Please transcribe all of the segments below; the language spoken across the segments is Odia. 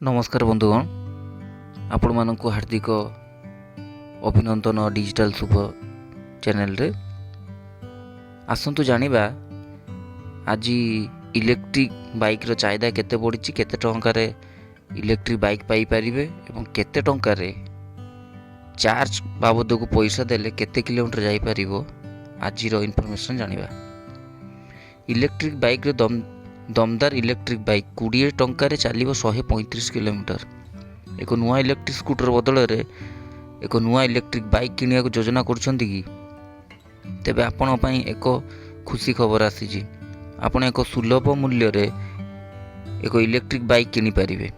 ନମସ୍କାର ବନ୍ଧୁଗଣ, ଆପଣମାନଙ୍କୁ ହାର୍ଦ୍ଦିକ ଅଭିନନ୍ଦନ ଡିଜିଟାଲ ଶୁଭ ଚ୍ୟାନେଲରେ। ଆସନ୍ତୁ ଜାଣିବା, ଆଜି ଇଲେକ୍ଟ୍ରିକ୍ ବାଇକ୍ର ଚାହିଦା କେତେ ବଢ଼ିଛି, କେତେ ଟଙ୍କାରେ ଇଲେକ୍ଟ୍ରିକ୍ ବାଇକ୍ ପାଇପାରିବେ ଏବଂ କେତେ ଟଙ୍କାରେ ଚାର୍ଜ ବାବଦକୁ ପଇସା ଦେଲେ କେତେ କିଲୋମିଟର ଯାଇପାରିବ। ଆଜିର ଇନଫର୍ମେସନ୍ ଜାଣିବା। ଇଲେକ୍ଟ୍ରିକ୍ ବାଇକ୍ର ଦମଦାର ଇଲେକ୍ଟ୍ରିକ୍ ବାଇକ୍, 20 ଟଙ୍କାରେ ଚାଲିବ 135 କିଲୋମିଟର। ଏକ ନୂଆ ଇଲେକ୍ଟ୍ରିକ୍ ସ୍କୁଟର ବଦଳରେ ଏକ ନୂଆ ଇଲେକ୍ଟ୍ରିକ୍ ବାଇକ୍ କିଣିବାକୁ ଯୋଜନା କରୁଛନ୍ତି କି? ତେବେ ଆପଣଙ୍କ ପାଇଁ ଏକ ଖୁସି ଖବର ଆସିଛି। ଆପଣ ଏକ ସୁଲଭ ମୂଲ୍ୟରେ ଏକ ଇଲେକ୍ଟ୍ରିକ୍ ବାଇକ୍ କିଣିପାରିବେ।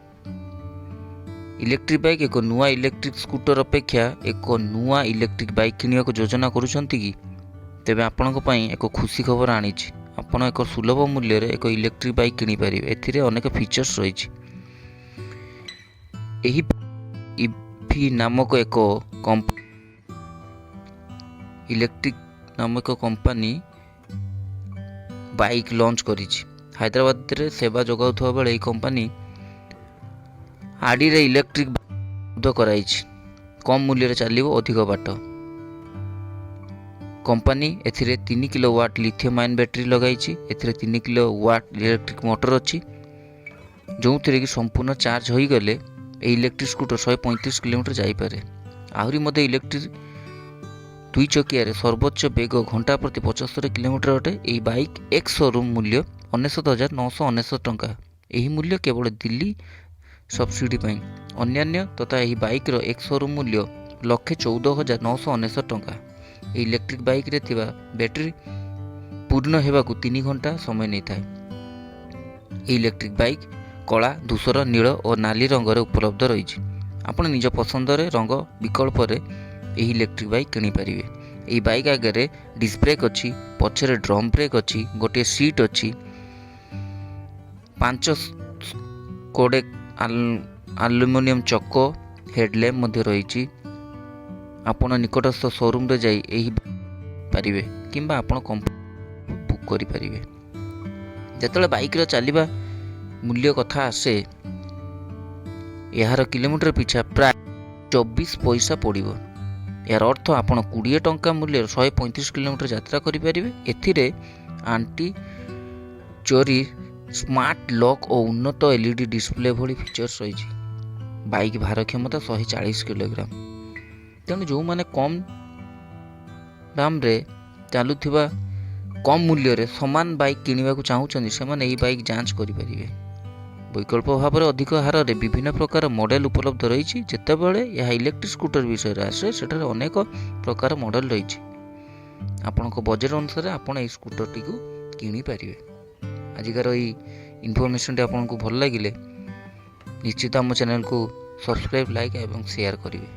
ଇଲେକ୍ଟ୍ରିକ୍ ବାଇକ୍, ଏକ ନୂଆ ଇଲେକ୍ଟ୍ରିକ୍ ସ୍କୁଟର ଅପେକ୍ଷା ଏକ ନୂଆ ଇଲେକ୍ଟ୍ରିକ୍ ବାଇକ୍ କିଣିବାକୁ ଯୋଜନା କରୁଛନ୍ତି କି? ତେବେ ଆପଣଙ୍କ ପାଇଁ ଏକ ଖୁସି ଖବର ଆଣିଛି। ଆପଣ ଏକ ସୁଲଭ ମୂଲ୍ୟରେ ଏକ ଇଲେକ୍ଟ୍ରିକ୍ ବାଇକ୍ କିଣିପାରିବେ। ଏଥିରେ ଅନେକ ଫିଚର୍ସ ରହିଛି। ଏହି ଇଭି ନାମକ ଏକ ଇଲେକ୍ଟ୍ରିକ୍ ନାମକ କମ୍ପାନୀ ବାଇକ୍ ଲଞ୍ଚ କରିଛି। ହାଇଦ୍ରାବାଦରେ ସେବା ଯୋଗାଉଥିବା ବେଳେ ଏହି କମ୍ପାନୀ ଆଡ଼ିରେ ଇଲେକ୍ଟ୍ରିକ୍ ଉପଲବ୍ଧ କରାଇଛି। କମ୍ ମୂଲ୍ୟରେ ଚାଲିବ ଅଧିକ ବାଟ। କମ୍ପାନୀ ଏଥିରେ 3 kilo watt lithium ion battery ଲଗାଇଛି। ଏଥିରେ 3 କିଲୋ ୱାଟ୍ ଇଲେକ୍ଟ୍ରିକ୍ ମୋଟର ଅଛି, ଯେଉଁଥିରେ କି ସମ୍ପୂର୍ଣ୍ଣ ଚାର୍ଜ ହୋଇଗଲେ ଏହି ଇଲେକ୍ଟ୍ରିକ୍ ସ୍କୁଟର 135 କିଲୋମିଟର ଯାଇପାରେ। ଆହୁରି ମଧ୍ୟ ଇଲେକ୍ଟ୍ରିକ୍ ଦୁଇ ଚକିଆରେ ସର୍ବୋଚ୍ଚ ବେଗ ଘଣ୍ଟା ପ୍ରତି 75 କିଲୋମିଟର ଅଟେ। ଏହି ବାଇକ୍ ଏକ୍ସ ସୋରୁମ୍ ମୂଲ୍ୟ 99,999 ଟଙ୍କା। ଏହି ମୂଲ୍ୟ କେବଳ ଦିଲ୍ଲୀ ସବସିଡ଼ି ପାଇଁ। ଅନ୍ୟାନ୍ୟ ତଥା ଏହି ବାଇକ୍ର ଏକ୍ସ ସୋରୁମ୍ ମୂଲ୍ୟ 1,14,999 ଟଙ୍କା। ଏହି ଇଲେକ୍ଟ୍ରିକ୍ ବାଇକ୍ରେ ଥିବା ବ୍ୟାଟେରୀ ପୂର୍ଣ୍ଣ ହେବାକୁ 3 ଘଣ୍ଟା ସମୟ ନେଇଥାଏ। ଏହି ଇଲେକ୍ଟ୍ରିକ୍ ବାଇକ୍ କଳା, ଧୂସର, ନୀଳ ଓ ନାଲି ରଙ୍ଗରେ ଉପଲବ୍ଧ ରହିଛି। ଆପଣ ନିଜ ପସନ୍ଦରେ ରଙ୍ଗ ବିକଳ୍ପରେ ଏହି ଇଲେକ୍ଟ୍ରିକ୍ ବାଇକ୍ କିଣିପାରିବେ। ଏହି ବାଇକ୍ ଆଗରେ ଡିସ୍କ ବ୍ରେକ୍ ଅଛି, ପଛରେ ଡ୍ରମ୍ ବ୍ରେକ୍ ଅଛି, ଗୋଟିଏ ସିଟ୍ ଅଛି। 5 ସ୍ପୋକ୍ ଆଲୁମିନିୟମ ଚକ, ହେଡ଼ଲ୍ୟାମ୍ପ ମଧ୍ୟ ରହିଛି। ଆପଣ ନିକଟସ୍ଥ ସୋରୁମରେ ଯାଇ ଏହି ପାରିବେ କିମ୍ବା ଆପଣ ବୁକ୍ କରିପାରିବେ। ଯେତେବେଳେ ବାଇକ୍ର ଚାଲିବା ମୂଲ୍ୟ କଥା ଆସେ, ଏହାର କିଲୋମିଟର ପିଛା ପ୍ରାୟ 24 ପଇସା ପଡ଼ିବ। ଏହାର ଅର୍ଥ ଆପଣ 20 ଟଙ୍କା ମୂଲ୍ୟରେ 135 କିଲୋମିଟର ଯାତ୍ରା କରିପାରିବେ। ଏଥିରେ ଆଣ୍ଟି ଚୋରି ସ୍ମାର୍ଟ ଲକ୍ ଓ ଉନ୍ନତ ଏଲ୍ଇଡି ଡିସପ୍ଲେ ଭଳି ଫିଚର୍ସ ରହିଛି। ବାଇକ୍ ଭାର କ୍ଷମତା 140 କିଲୋଗ୍ରାମ। ତେଣୁ ଯେଉଁମାନେ କମ୍ ଦାମରେ ଚାଲୁଥିବା, କମ୍ ମୂଲ୍ୟରେ ସମାନ ବାଇକ୍ କିଣିବାକୁ ଚାହୁଁଛନ୍ତି, ସେମାନେ ଏହି ବାଇକ୍ ଯାଞ୍ଚ କରିପାରିବେ। ବିକଳ୍ପ ଭାବରେ ଅଧିକ ହାରରେ ବିଭିନ୍ନ ପ୍ରକାର ମଡ଼େଲ ଉପଲବ୍ଧ ରହିଛି। ଯେତେବେଳେ ଏହା ଇଲେକ୍ଟ୍ରିକ୍ ସ୍କୁଟର ବିଷୟରେ ଆସେ, ସେଠାରେ ଅନେକ ପ୍ରକାର ମଡ଼େଲ ରହିଛି। ଆପଣଙ୍କ ବଜେଟ୍ ଅନୁସାରେ ଆପଣ ଏହି ସ୍କୁଟରଟିକୁ କିଣିପାରିବେ। ଆଜିକାର ଏଇ ଇନଫର୍ମେସନଟି ଆପଣଙ୍କୁ ଭଲ ଲାଗିଲେ ନିଶ୍ଚିତ ଆମ ଚ୍ୟାନେଲକୁ ସବସ୍କ୍ରାଇବ୍, ଲାଇକ୍ ଏବଂ ସେୟାର କରିବେ।